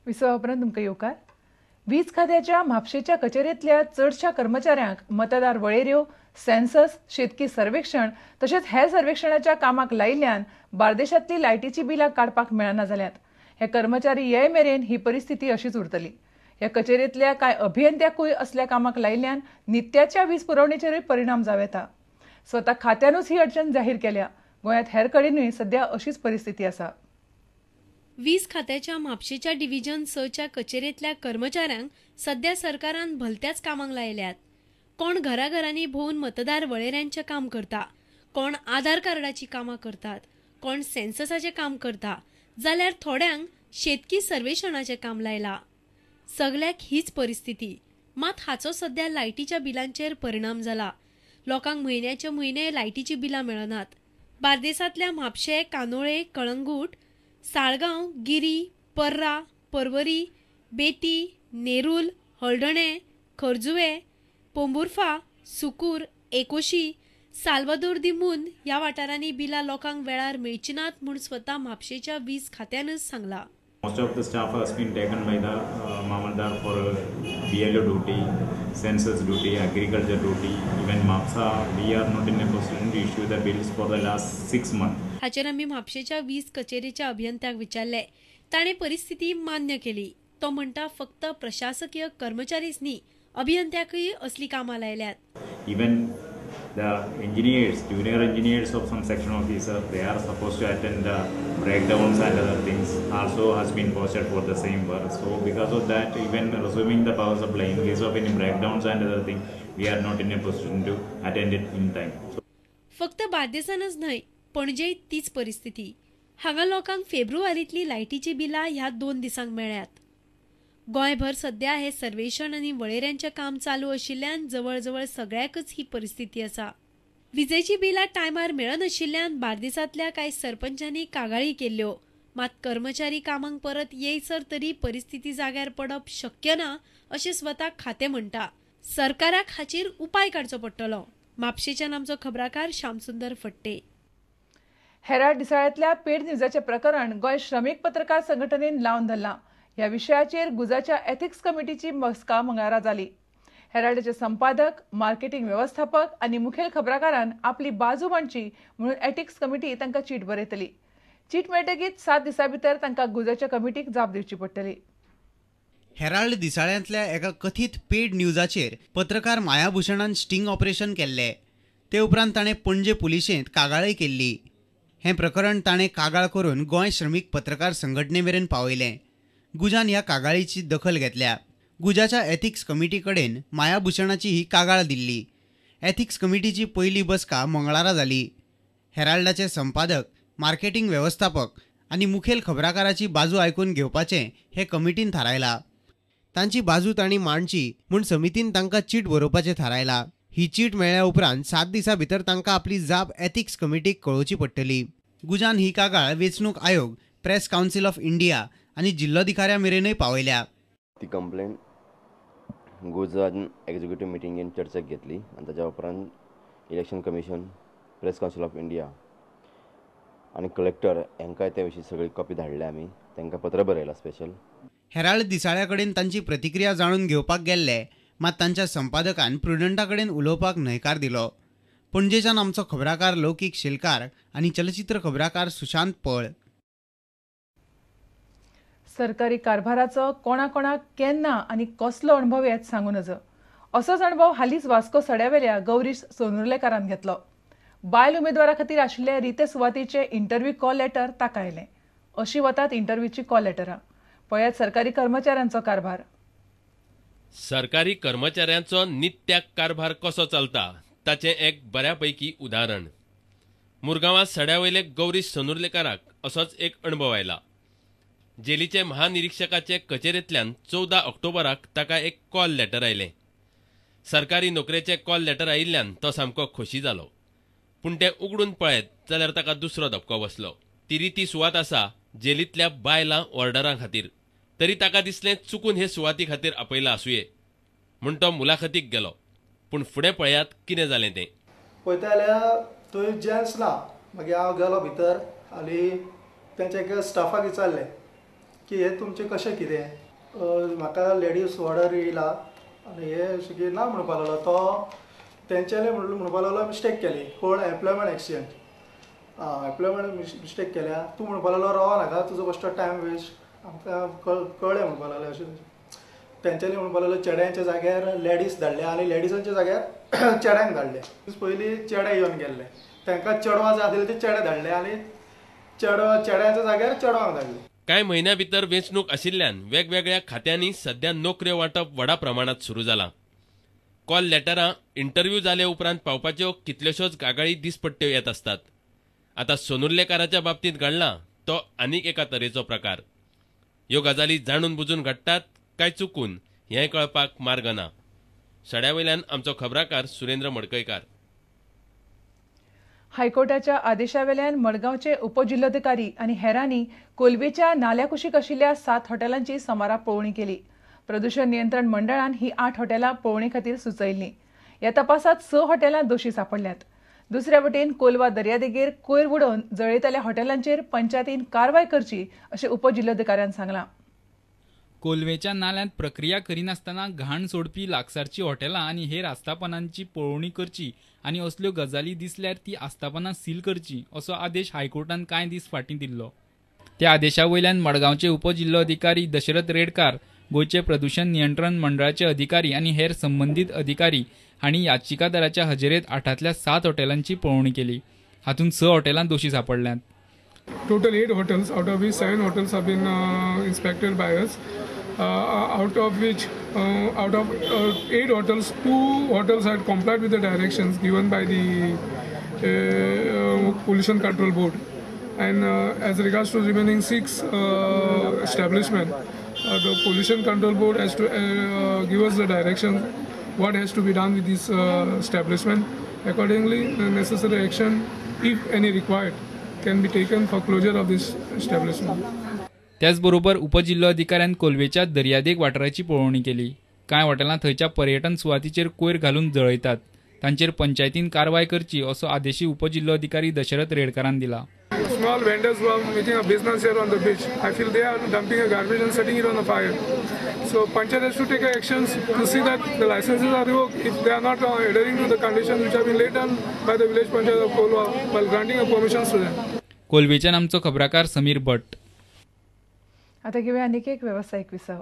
विसवा उपरांत तुमकां येवकार. वीज खात्याच्या म्हापशेच्या कचेरेंतल्या चडशा कर्मचाऱ्यांक मतदार वळेऱ्यो, सेन्सस, शेतकी सर्वेक्षण तशेंच हेर सर्वेक्षणाच्या कामाक लायिल्ल्यान बार्देशांतली लायटीची बिलां काडपाक मेळना जाल्यात. हे कर्मचारी ये मेरेन ही परिस्थिती अशीच उरतली. ह्या कचेरेंतल्या कांय अभियंत्याकूय असल्या कामाक लायिल्ल्यान नित्याच्या वीज पुरवणेचेरूय परिणाम जावं येता. स्वता खात्यानूच ही अडचण जाहीर केल्या. गोंयांत हेर कडेनूय सध्या अशीच परिस्थिती आसा. वीज खात्याच्या म्हापशेच्या डिव्हिजन 6च्या कचेरेंतल्या कर्मचाऱ्यांक सध्या सरकारान भलत्याच कामांक लायल्यात. कोण घराघरांनी भोंवून मतदार वळेऱ्यांचें काम करता, कोण आधार कार्डाची कामां करतात, कोण सेन्ससाचें काम करता, जाल्यार थोड्यांक शेतकी सर्वेक्षणाचें काम लायलां. सगल्याक हीच परिस्थिती. मात हाचो सध्या लायटीच्या बिलांचेर परिणाम जाला. लोकांक म्हयन्याचे म्हयने लायटीचीं बिलां मेळनात. बार्देसांतल्या म्हापशें, कानोळे, कळंगूट, साळगांव, गिरी, पर्रा, परवरी, बेती, नेरूल, हळदणें, खरजुवे, पोंबुर्फा, सुकूर, एकोशी, साल्वादोर दी मुंद ह्या वाठारांनी बिलां लोकांक वेळार मेळची नात म्हूण स्वता म्हापशेच्या वीज खात्यानच सांगलां. Most of the staff has been taken by the Mamlatdar for BLO duty, census duty, agriculture duty, even MAPSA. We are not in a position to issue the bills for the last 6 months. हाचेर आमी म्हापशेच्या वीज कचेरेच्या अभियंत्याक विचारले. ताणें परिस्थिती मान्य केली. तो म्हणटा फक्त प्रशासकीय कर्मचारीच न्ही, अभियंत्याकय असली कामां लायल्यात. Even the engineers, junior engineers of some section officer, they are supposed to attend the breakdowns and other things also has been posted for the same work. So because of that, even resuming the power supply in case of any breakdowns and other thing, we are not in a position to attend it in time. So फक्त बार्देसानच न्हय, पणजेय तीच परिस्थिती. हांगा लोकांक फेब्रुवारींतली लायटीची बिलां ह्या 2 दिसांक मेळ्ळ्यात. गोंयभर सध्या हे सर्वेक्षण आनी वळेऱ्यांचें काम चालू आशिल्ल्यान जवळजवळ सगळ्याकच ही परिस्थिती आसा. विजेची बिलां टायमार मेळनाशिल्ल्यान बार्देसांतल्या कांय सरपंचांनी कागाळी केल्ल्यो. मात कर्मचारी कामांक परत येयसर तरी परिस्थिती जाग्यार पडप शक्य ना अशें स्वता खातें म्हणटा. सरकाराक हाचेर उपाय काडचो पडटलो. म्हापशेच्यान आमचो खबराकार श्यामसुंदर फट्टे. हेराल्ड दिसाळ्यांतल्या पेड न्यूजाचें प्रकरण गोंय श्रमीक पत्रकार संघटनेन लावन धरलां. ह्या विशयाचेर गुजाच्या एथिक्स कमिटीची बसका मंगळारा जाली. हेराल्डाचे संपादक, मार्केटिंग वेवस्थापक आनी मुखेल खबराकारान आपली बाजू मांडची म्हणून एथिक्स कमिटी तांकां चीट बरयतली. चीट मेळटकीच 7 दिसां भितर तांकां गुजाच्या कमिटीक जाप दिवची पडटली. हेराल्ड दिसाळ्यांतल्या एका कथीत पेड न्यूजाचेर पत्रकार मायाभूषणान स्टिंग ऑपरेशन केल्लें. ते उपरांत ताणें पणजे पुलिशेंत कागाळय केल्ली. हें प्रकरण ताणें कागाळ करून गोंय श्रमीक पत्रकार संघटने मेरेन पावयलें. गुजान ह्या कागाळीची दखल घेतल्या. गुजाच्या एथिक्स कमिटी कडेन मायाभूषणाची ही कागाळ दिल्ली. एथिक्स कमिटीची पयली बसका मंगळारा जाली. हेराल्डाचे संपादक, मार्केटिंग वेवस्थापक आनी मुखेल खबराकाराची बाजू आयकून घेवपाचें हे कमिटीन थारायलां. तांची बाजू तांणी मांडची म्हूण समितीन तांकां चीट बरोवपाचें थारायलां. ही चीट मेळ्ळ्या उपरांत 7 दिसां भितर तांकां आपली जाप एथिक्स कमिटीक कळोवची पडटली. गुजान ही कागाळ वेंचणूक आयोग, प्रेस कावन्सील ऑफ इंडिया आनी जिल्लोधिकाऱ्या मेरेनय पावयल्या. ती कंप्लेन गुजान एक्झिक्युटीव मिटिंगेन चर्चेक घेतली आनी ताच्या उपरांत election commission, press council of India आनी कलेक्टर हांकांय त्या विशीं सगळी कॉपी धाडल्या आमी. तांकां पत्र बरयलां स्पेशल. हेराल्ड दिसाळ्या कडेन तांची प्रतिक्रिया जाणून घेवपाक गेल्ले, मात तांच्या संपादकान प्रुडंटा कडेन उलोवपाक न्हयकार दिलो. पणजेच्यान आमचो खबराकार लौकीक शेलकार आनी चलचित्र खबराकार सुशांत पळ. सरकारी कारभाराचो कोणाकोणाक केन्ना आनी कसलो अणभव येत सांगू नजो. असोच अणभव हालींच वास्को सड्यावेल्या गौरीश सोनुर्लेकारान घेतलो. बायल उमेदवारा खातीर आशिल्ले रिते सुवातेचे इंटरव्यू कॉल लेटर ताका आयलें. अशी वतात इंटरव्यूची कॉल लेटरां. पळयात सरकारी कर्मचाऱ्यांचो कारभार. सरकारी कर्मचाऱ्यांचो नित्याक कारभार कसो चलता ताचें एक बऱ्यापैकी उदाहरण. मुरगांवां सड्यावयले गौरीश सोनुर्लेकाराक असोच एक अणभव आयला. जेलीचे महानिरीक्षकाचे कचेरेंतल्यान 14 ऑक्टोबराक ताका एक कॉल लेटर आयलें. सरकारी नोकरेचें कॉल लेटर आयिल्ल्यान तो सामको खोशी जालो. पूण तें उगडून पळयत जाल्यार ताका दुसरो धपको बसलो. ती रिती सुवात आसा जेलींतल्या बायलां ऑर्डरां खातीर. तरी ताका दिसलें चुकून हे सुवाती खातीर आपयला आसुये म्हूण तो मुलाखतीक गेलो. पूण फुडें पळयात कितें जालें तें. पळयता जाल्यार थंय जेंट्स ना. मागीर हांव गेलो भितर आनी तांच्या एका स्टाफाक विचारलें, की हें तुमचें कशें कितें, म्हाका लेडीज ऑर्डर येयला आनी हे अशें की ना म्हणपाक लागलो. तो तेंच्यांनी म्हणपाक लागलो मिस्टेक केली, कोण एम्प्लॉयमेंट एक्सचेंज एम्प्लॉयमेंट मिस्टेक केल्या, तूं म्हणपाक लागलो राव नाका, तुजो बेश्टो टायम वेस्ट, आमकां कळ्ळें म्हणपाक लागलें. अशें तेंच्यांनी म्हणपाक लागलो चेड्यांच्या जाग्यार लेडीज धाडले आनी लेडिजांच्या जाग्यार चेड्यांक धाडले. पयलीं चेडे येवन गेल्ले, तांकां चेडवां जाय आसले ते चेडे धाडले आनी चेड्यांच्या जाग्यार चेडवांक धाडले. कांय म्हयन्या भितर वेंचणूक आशिल्ल्यान वेगवेगळ्या खात्यांनी सध्या नोकऱ्यो वांटप व्हडा प्रमाणांत सुरू जालां. कॉल लेटरां इंटरव्यू जाले उपरांत पावपाच्यो कितल्योश्योच कागाळी दिसपट्ट्यो येत आसतात. आतां सोनुर्लेकाराच्या बाबतींत घडला तो आनीक एका तरेचो प्रकार. ह्यो गजाली जाणून बुजून घडटात काय चुकून हें कळपाक मार्ग ना. सड्या वयल्यान आमचो खबराकार सुरेंद्र मडकयकार. हायकोर्टाच्या आदेशावेल्यान मडगांवचे उपजिल्होधिकारी आनी हेरांनी कोलवेच्या नाल्या कुशीक आशिल्ल्या 7 हॉटेलांची सोमारा पळोवणी केली. प्रदूषण नियंत्रण मंडळान ही 8 हॉटेलां पळोवणी खातीर सुचयल्लीं. ह्या तपासांत 6 हॉटेलां दोशी सांपडल्यात. दुसऱ्या वटेन कोलवा दर्यादेगेर कोयर उडोवन जळयतल्या हॉटेलांचेर पंचायतीन कारवाय करची अशें उपजिल्होधिकाऱ्यान सांगलां. कोलवेच्या नाल्यांत प्रक्रिया करिनासतना घाण सोडपी लागसारची हॉटेलां आनी हेर आस्थापनांची पळोवणी करची आनी असल्यो गजाली दिसल्यार ती आस्थापनां सील करची असो आदेश हायकोर्टान कांय दीस फाटीं दिल्लो. त्या आदेशा वयल्यान मडगांवचे उपजिल्होधिकारी दशरथ रेडकार, गोंयचे प्रदूषण नियंत्रण मंडळाचे अधिकारी आनी हेर संबंदीत अधिकारी हांणी याचिकादाराच्या हजेरेंत 8तल्या 7 हॉटेलांची पळोवणी केली. हातूंत 6 हॉटेलां दोशी सांपडल्यांत. Total 8 hotels, out of which 7 hotels have been inspected by us. Out of which, out of 8 hotels, 2 hotels had complied with the directions given by the Pollution Control Board. And as regards to remaining 6 establishment, the Pollution Control Board has to give us the direction what has to be done with this establishment. Accordingly, the necessary action, if any required, can be taken for closure of this establishment. त्याचबरोबर उपजिल्होधिकाऱ्यान कोलवेच्या दर्यादेग वाठाराची पळोवणी केली. कांय हॉटेलां थंयच्या पर्यटन सुवातीचेर कोयर घालून जळयतात, तांचेर पंचायतीन कारवाय करची असो आदेशय उपजिल्होधिकारी दशरथ रेडकारान दिला. Small vendors who are making a business here on the beach, I feel they are dumping a garbage and setting it on a fire. So panchayat has to take actions to see that the licenses are revoked if they are not adhering to the conditions which have been laid down by the village panchayat of Kolwa while granting a permissions to them. कोलवेच्यान आमचो खबराकार समीर भट. आता घेऊया आणखी एक व्यावसायिक विसव.